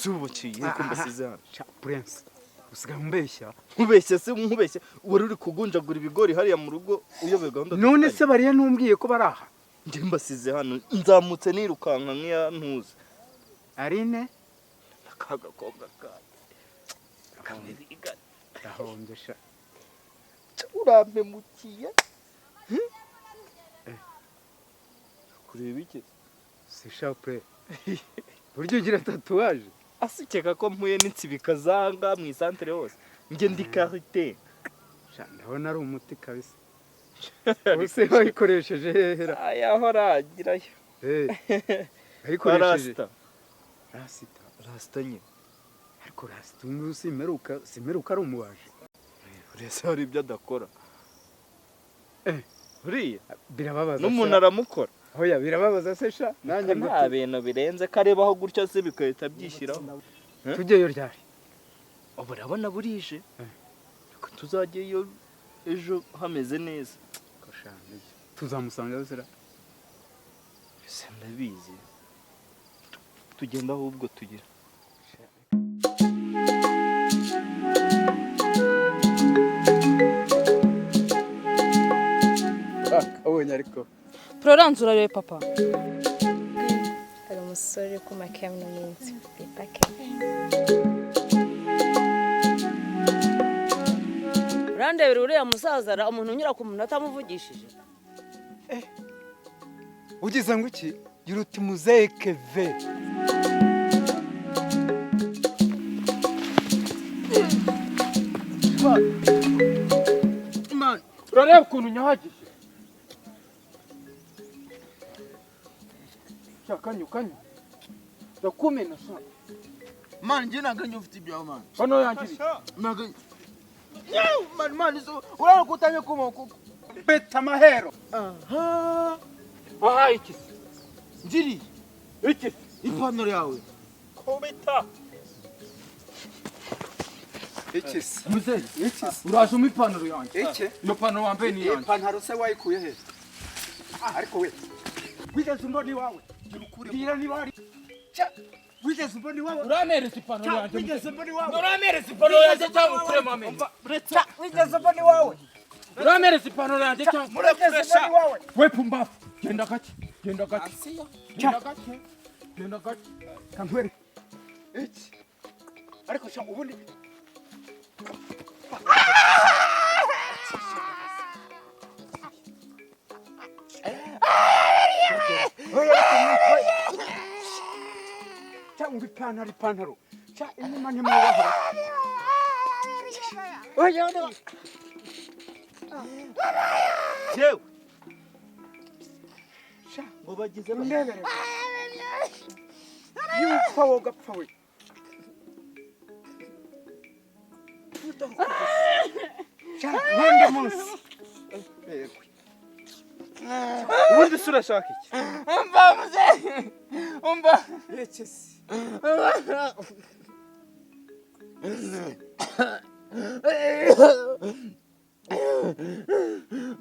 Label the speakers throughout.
Speaker 1: Si ubu baciye ko mbasize hano?
Speaker 2: Sha, Prince, usigaye umbeshya.
Speaker 1: Nkubeshya se? Nkubeshya wari uri kugunjagura ibigori hariya mu rugo, uyobewe gahunda
Speaker 2: None
Speaker 1: dufitanye?
Speaker 2: se bariya ntumbwiye ko bari aha?
Speaker 1: Njye mbasize hano, nzamutse nirukanka nk'iya ntuzi.
Speaker 2: Arine.
Speaker 1: Aka gakobwa kawe kameze igana.
Speaker 2: Ndahombye sha.
Speaker 1: Urampemukiye kureba iki?
Speaker 2: Si sha pre, buryo ugira tatouage.
Speaker 1: Asikeka ko mpuye n'insibika zanga mu isantere hose, njye ndi karite.
Speaker 2: Sha, ndabona ari umuti kabisa. Ubuse wayikoresheje hehera?
Speaker 1: Ayahora agirayo.
Speaker 2: Eh, wayikoresheje?
Speaker 1: Rasita.
Speaker 2: Rasita?
Speaker 1: Rasita nyine.
Speaker 2: Ariko rasita ubu simeruka ari umubaji.
Speaker 1: Urese hari ibyo adakora.
Speaker 2: Eh.
Speaker 1: Buriya
Speaker 2: Birababaza.
Speaker 1: n'umuntu
Speaker 2: Sha.
Speaker 1: aramukora.
Speaker 2: Hoya, birababaza se sha, nanjye ngo
Speaker 1: Nta bintu birenze, karebaho gutya se bigahita byishyiraho.
Speaker 2: Tujyeyo ryari?
Speaker 1: Ubu urabona burije. Reka tuzajyeyo ejo hameze neza.
Speaker 2: Ko sha, nibyo. Tuzamusanga zira?
Speaker 1: Ese ndabizi, tugenda ahubwo tugira.
Speaker 2: Akabonye ariko.
Speaker 3: Florence, urarebe papa.
Speaker 4: Hari umusore uri kumaka ino minsi bita Kevin.
Speaker 5: Urandebera uriya musaza ra, umuntu unyura ku muntu atamuvugishije.
Speaker 2: Ugize ngo iki? Gira uti muzehe Keve.
Speaker 6: Man, urareba ukuntu nyahagije. Sha, kanyu kanyu. Ndakumena sha.
Speaker 7: Man, njye ntabwo njye ufite ibyawe, man.
Speaker 6: Hano yangiriye.
Speaker 7: Ntabwo. Yewe, man, man, urabona ko utangiye kuma
Speaker 2: Beta amahero.
Speaker 7: Aha.
Speaker 6: Aha iki se?
Speaker 7: Njiri.
Speaker 6: Iki se?
Speaker 7: Ipantaro yawe.
Speaker 1: Kubita.
Speaker 2: Iki se?
Speaker 6: Muzehe,
Speaker 2: Iki se?
Speaker 6: uraje umpa ipantaro yanjye.
Speaker 2: Iki?
Speaker 6: Iyo pantaro wambaye ni
Speaker 2: Iyi
Speaker 6: iyanjye.
Speaker 2: pantaro se wayikuye he? Ariko we, wigeze umbona iwawe? Mbwira niba hari. Cya, wigeze umbona iwawe?
Speaker 6: Urampereza ipantaro
Speaker 2: Cya,
Speaker 6: yanjye.
Speaker 2: wigeze umbona iwawe?
Speaker 6: Urampereza ipantaro yanjye cyangwa ukuremo amenyo?
Speaker 2: Cya, wigeze umbona iwawe?
Speaker 6: Urampereza ipantaro yanjye cyangwa
Speaker 2: Wigeze umbona iwawe?
Speaker 6: We pumbafu. Genda gake. Genda gake. Genda gake. Genda gake.
Speaker 2: Kankwereke iki? Ariko sha, ubundi Oya, ariko cyangwa ipantaro cya inyuma ntimwubahora. Oya, oya.
Speaker 1: Yewe.
Speaker 2: Sha,
Speaker 1: ngo bagize
Speaker 2: undebere yupfa wowe ugapfa we. Sha, ntundi munsi. Yego.
Speaker 1: Ubundi se urashaka iki?
Speaker 7: Umva muzehe, umva.
Speaker 2: Iki se?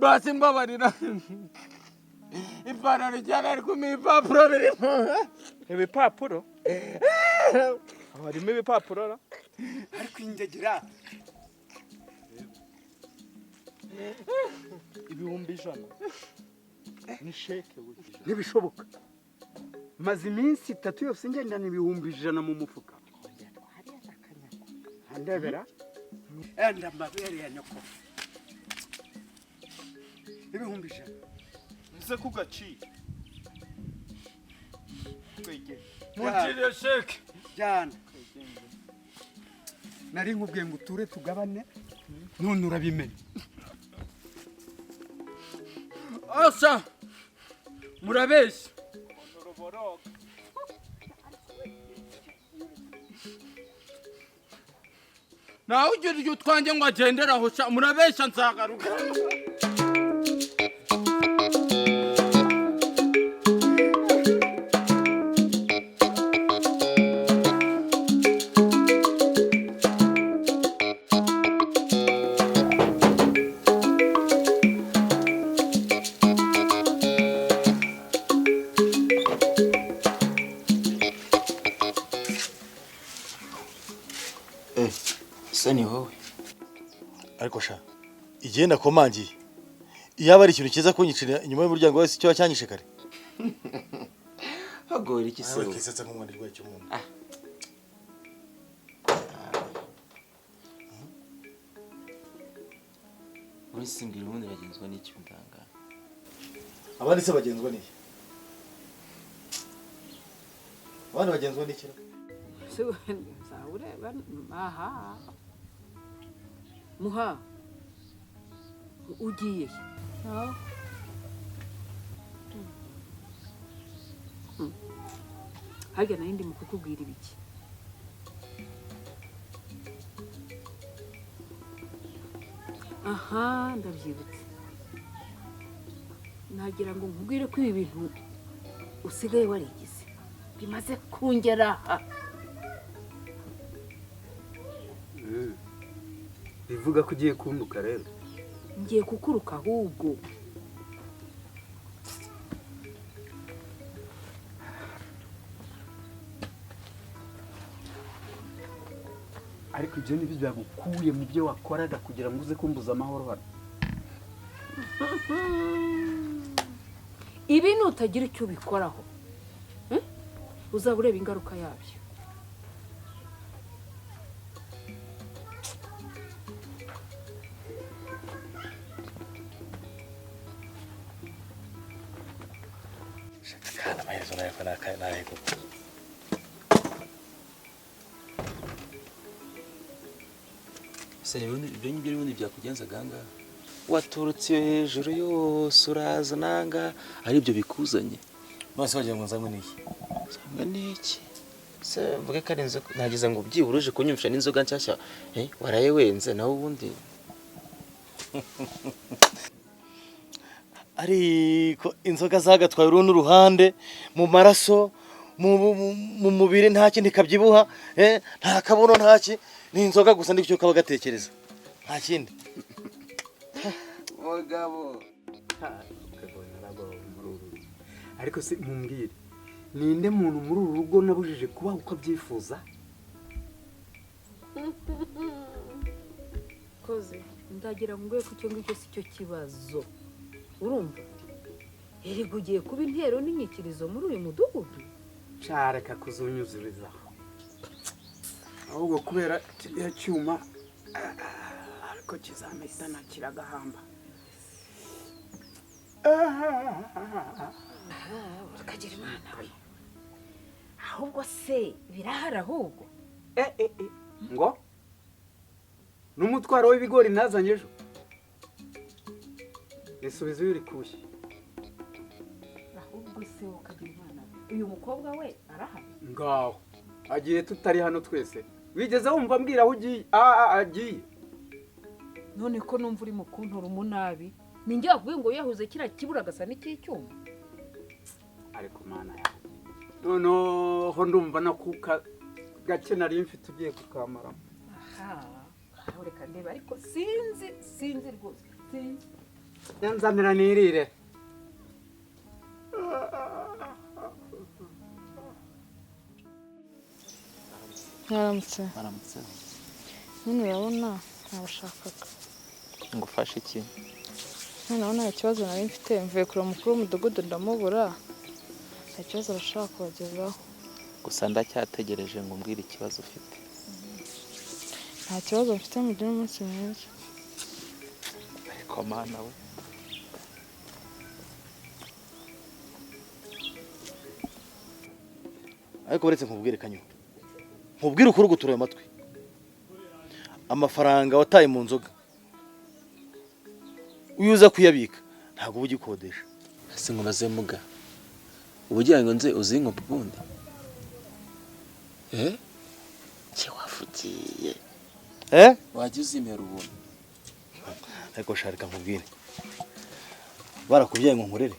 Speaker 7: Basi mbabarira, ipantaro ijyana ariko ibipapuro birimo.
Speaker 1: Ibipapuro? Harimo ibipapuro ra?
Speaker 2: Ariko ingegera.
Speaker 1: 100,000 ni sheke we.
Speaker 2: Ntibishoboka, maze iminsi 3 yose ngendana 100,000 mu mufuka. Andebera enda amabere ya nyoko, 100,000.
Speaker 1: Nze kugaciye twegere.
Speaker 6: Muncire sheke.
Speaker 2: Jyana. Nari nkubwiye ngo uture tugabane, none urabimenya.
Speaker 6: Asa. Murabeshya. Nawe ugira iryo utwanjye ngo agendere aho sha, murabeshya, nzagaruka.
Speaker 7: Ese ni wowe?
Speaker 8: Ariko sha, igihe nakomangiye, iyaba ari ikintu cyiza kunyicira inyuma y'umuryango wese cyo cyanyishe kare.
Speaker 7: Hagora iki se?
Speaker 8: Nawe kisetsa nk'umwana urwaye cy'umuntu.
Speaker 7: Uri simbira ubundi bagenzwa n'iki ndangana?
Speaker 8: Abandi se bagenzwa n'iki? Abandi bagenzwa n'iki?
Speaker 3: Aha. Muha. Ugiye. Harya nari ndi mu kukubwira ibiki? Aha, ndabyibutse. Nagira ngo nkubwire ko ibi bintu usigaye warigize bimaze kungera aha.
Speaker 2: Bivuga ko ugiye kunduka rero.
Speaker 3: Ngiye kukuruka ahubwo.
Speaker 2: Ariko ibyo nibyo byagukuye mu byo wakoraga kugira ngo uze kumbuza amahoro hano.
Speaker 3: Ibi nutagira icyo ubikoraho uzaba ureba ingaruka yabyo.
Speaker 8: Kandi amaherezo nayo nayo koko.
Speaker 7: Ese ibyo ngibyo n'ubundi byakugenzaga aha ngaha? Waturutse iyo hejuru yose uraza nanga ari ibyo bikuzanye.
Speaker 8: None se wagira ngo nzanywe n'iki?
Speaker 7: Nzanywe n'iki? Se mvuge ko ari inzoga, nagize ngo byibura uje kunyumvisha n'inzoga nshyashya, waraye wenze nawe ubundi.
Speaker 8: Ariko inzoga zagatwaye urundi ruhande mu maraso, mu mubiri nta kindi kabyibuha, nta kabuno nta ki, ni inzoga gusa ndicyo kaba gatekereza. Nta kindi.
Speaker 7: Mugabo.
Speaker 2: Ariko se mumbwire, ninde muntu muri uru rugo nabujije kuba uko abyifuza?
Speaker 3: Koze, ndagira ngo ko icyo ngicyo si cyo kibazo. Urumva? Erega ugiye kuba intero n'inyikirizo muri uyu mudugudu.
Speaker 2: Careka kuzunyuzuriza. Ahubwo kubera kiriya cyuma ariko kizampitana kiragahamba.
Speaker 3: Ukagira Imana we. Ahubwo se birahari ahubwo.
Speaker 2: Ngo n'umutwaro w'ibigori nazanye ejo. Nisubiza iyo urikuye.
Speaker 3: Ahubwo se ukagira Imana we. Uyu mukobwa we arahari.
Speaker 2: Ngaho agiye tutari hano twese. Wigeze wumva mbwira aho ugiye? Agiye.
Speaker 3: None ko numva uri mu kuntora umunabi. Ninjye wakubwiye ngo yahuze kiriya kibura gasa n'icy'icyuma.
Speaker 2: Ariko mana yanjye. Noneho ndumva nakuka gake nari mfite ugiye kukamaramo.
Speaker 3: Aha. Reka ndebe ariko sinzi rwose. Sinzi.
Speaker 2: Nzanira nirire.
Speaker 4: Mwaramutse.
Speaker 7: Mwaramutse.
Speaker 4: Nyine urabona nabashakaga.
Speaker 7: Ngufashe iki?
Speaker 4: Noneho nta kibazo nari mfite, mvuye kureba umukuru w'umudugudu ndamubura. Nta kibazo bashaka kubagezaho.
Speaker 7: Gusa ndacyategereje ngo umbwire ikibazo ufite.
Speaker 4: Nta kibazo mfite, mugire umunsi mwiza.
Speaker 7: Ariko mana we.
Speaker 8: Ariko uretse nkubwire kanyo. Nkubwire ukuri gutura amatwi. Amafaranga wataye mu nzoga uyuza kuyabika ntabwo uba ugikodesha.
Speaker 7: Ese nkubaze muga, ubugira ngo nze uzinkopa ubundi? Cye wavugiye. Wajya uzimera ubuntu.
Speaker 8: Ariko sharika nkubwire, barakubyaye ngo nkurere.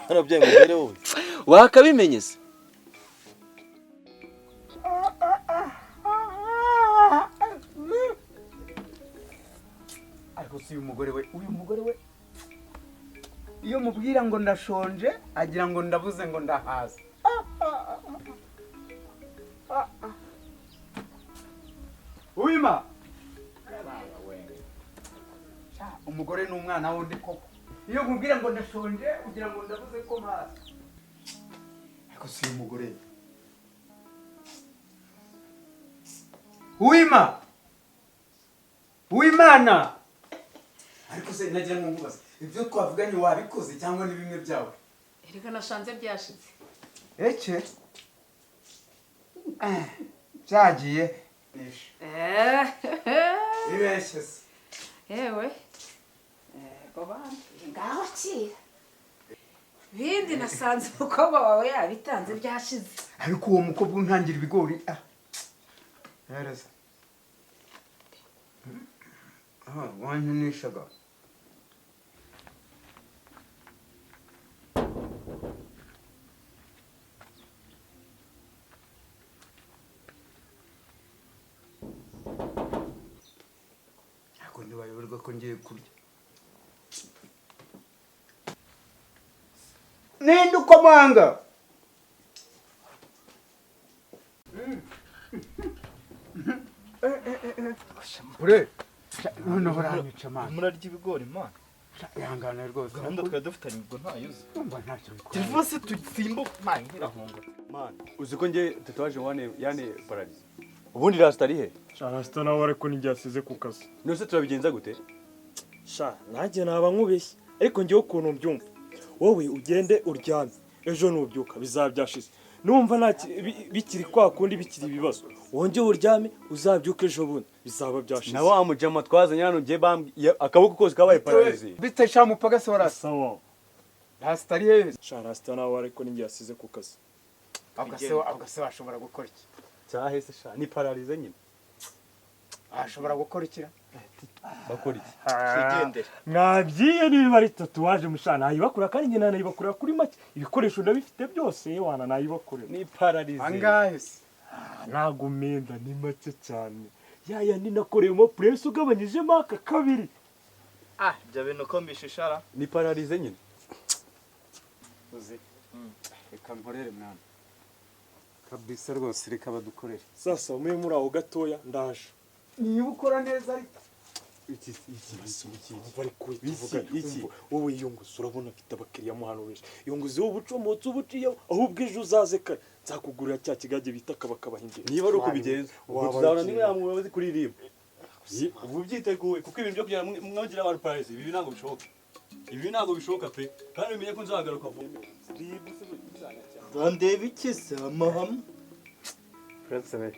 Speaker 8: Barakubyaye ngo nkurere wowe.
Speaker 7: Wakabimenye se?
Speaker 2: Ariko si uyu mugore we iyo mubwira ngo ndashonje agira ngo ndabuze ngo ndahaza. Uwima. Umugore n'umwana wundi koko. Iyo nkubwira ngo ndashonje ugira ngo ndabuze ko maso. Ariko si umugore. Uwima. Uwimana. Ariko se nagira ngo nkubaze, ibyo twavuganye wabikoze cyangwa ni bimwe byawe?
Speaker 4: Erega nashanze byashize.
Speaker 2: Eke? Byagiye. Ibeshye se.
Speaker 4: Yewe. Ngaho kira. Bindi nasanze umukobwa wawe yabitanze byashize.
Speaker 2: Ariko uwo mukobwa untangira ibigori ah. Yareza. Ah, wanyinishaga. Ntabwo ntibayoberwa ko ngiye kurya. Ninde ukomanga? Ure, noneho uranyica mwana.
Speaker 1: Murarya ibigori mwana.
Speaker 2: Ihangane rwose.
Speaker 1: Gahunda twari dufitanye ubwo ntayuzi.
Speaker 2: Ndumva ntacyo bikora.
Speaker 1: Telefone se tusimbuka mwana nkirahunga.
Speaker 9: Mwana, uzi ko nge tatuwaje wane yane paralysé. Ubundi rasta ari he?
Speaker 10: Rasta nawe ariko n'igihe asize ku kazi.
Speaker 9: None se turabigenza gute?
Speaker 10: Sha, nanjye naba nkubeshye ariko ngewe ukuntu mbyumva. Wowe ugende uryame, ejo nubyuka bizaba byashize. Numva nta bikiri kwa kundi bikiri ibibazo. Wongeye uryame uzabyuka ejo bundi bizaba byashize.
Speaker 9: Na wa mujama twazanye hano ngiye bambwiye akaboko kose kabaye paralysé.
Speaker 2: Bite sha mupaga se warasa.
Speaker 10: Sawa.
Speaker 2: Rasta ari he?
Speaker 10: Sha rasta nawe ariko n'igihe asize ku kazi.
Speaker 2: Abwo se washobora gukora iki?
Speaker 9: Cyahese sha ni paralysé nyine.
Speaker 2: Ashobora gukora iki?
Speaker 9: Bakora iki?
Speaker 1: Twigendere.
Speaker 10: Mwabyiye niba ari tatuwaje musha nayibakura kandi njye nanayibakurira kuri make. Ibikoresho ndabifite byose wana nayibakurira.
Speaker 9: Ni paralysé.
Speaker 2: Angahe se?
Speaker 10: Ntago menda ni make cyane. Yaya ni nakoreyemo press ugabanyijemo aka kabiri.
Speaker 1: Ah, ibyo bintu ko mbishishara.
Speaker 9: Ni paralysé nyine.
Speaker 2: Uzi. Reka nkorere mwana. Kabisa rwose reka badukorere.
Speaker 10: Sasa umwe muri aho gatoya ndaje.
Speaker 2: Niba ukora neza ariko
Speaker 10: iki bari kuvuga iki wowe yunguze urabona afite abakiriya mu hano benshi yunguze wowe ubucomotse ubuciye ahubwo ejo uzaze kare nzakugurira cya kigage bita kabakabaha ingeri.
Speaker 9: Niba ari uko bigenza ubwo tuzabona niba yamwe kuririmba ubu byiteguye kuko ibintu byo kugira mwagira abantu paralysé ibi ntabwo bishoboka. Ibi ntabwo bishoboka pe kandi umenye ko nzagaruka vuba.
Speaker 1: Ndandeba iki se amahama?
Speaker 2: Prince we.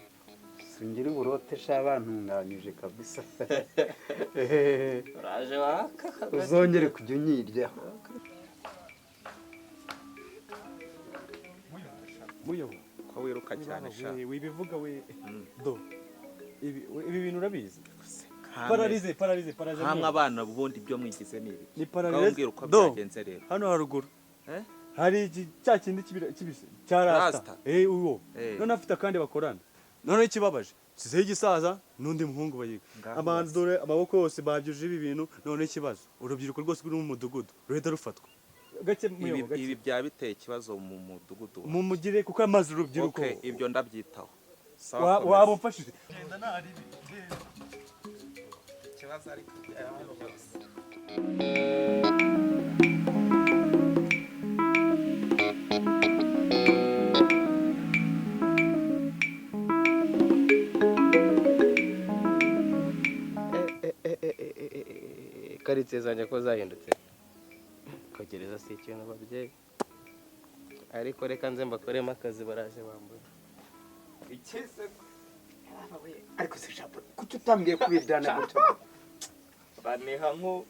Speaker 2: Singira uburote sha bantunganyije kabisa.
Speaker 1: Uraje waka.
Speaker 2: Uzongere kujya unyiryaho.
Speaker 9: Muyobo
Speaker 7: ko wiruka cyane sha.
Speaker 9: Wibivuga we do. Ibi bintu urabizi. Paralysé paralysé paralysé.
Speaker 7: Hamwe abana ubundi ibyo mwigize ni ibi.
Speaker 9: Ni paralysé.
Speaker 7: Uko byagenze rero.
Speaker 9: Hano haruguru. Hari iki cya kindi kibise cya rasta. Uwo. None afite akandi bakorana. None ikibabaje sizeho igisaza n'undi muhungu bayiga abantu dore amaboko yose babyuje ibi bintu. None ikibazo urubyiruko rwose ruri mu mudugudu ruhita rufatwa gake.
Speaker 7: Muyobo ibi byaba biteye ikibazo mu mudugudu
Speaker 9: mu mugire kuko amazi urubyiruko.
Speaker 7: Okay, ibyo ndabyitaho.
Speaker 9: Waba umfashije
Speaker 7: genda nari ikibazo ariko byose.
Speaker 11: Karitsiye zanjye ko zahindutse kogereza si ikintu ababyeyi ariko reka nze mbakoremo akazi baraje bambuye
Speaker 2: ikese. Ariko se shapo kuki utambwiye kubiryana gutyo?
Speaker 1: Baneha nko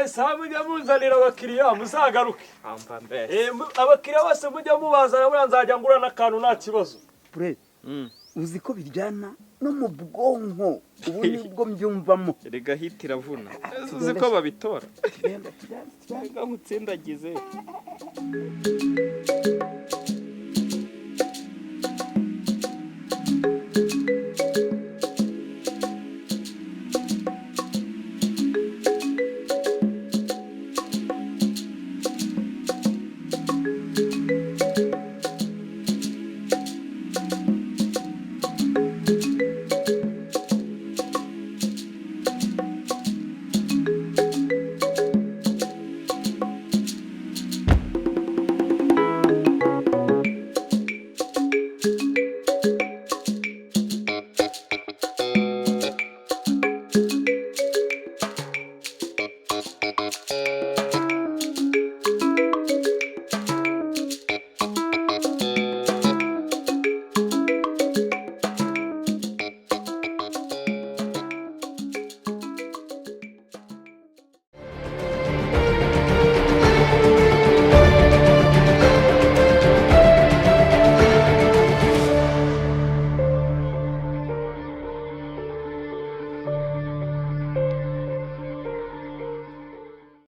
Speaker 10: Sa mujya munzanira abakiriya muzagaruke.
Speaker 1: Amva mbese.
Speaker 10: Abakiriya bose mujya mubazana buriya nzajya ngura n'akantu nta kibazo.
Speaker 2: Pure. Uzi ko biryana no mu bwonko ubu nibwo mbyumvamo.
Speaker 1: Rega hiti iravuna. Uzi ko babitora. Rega nkutsindagize.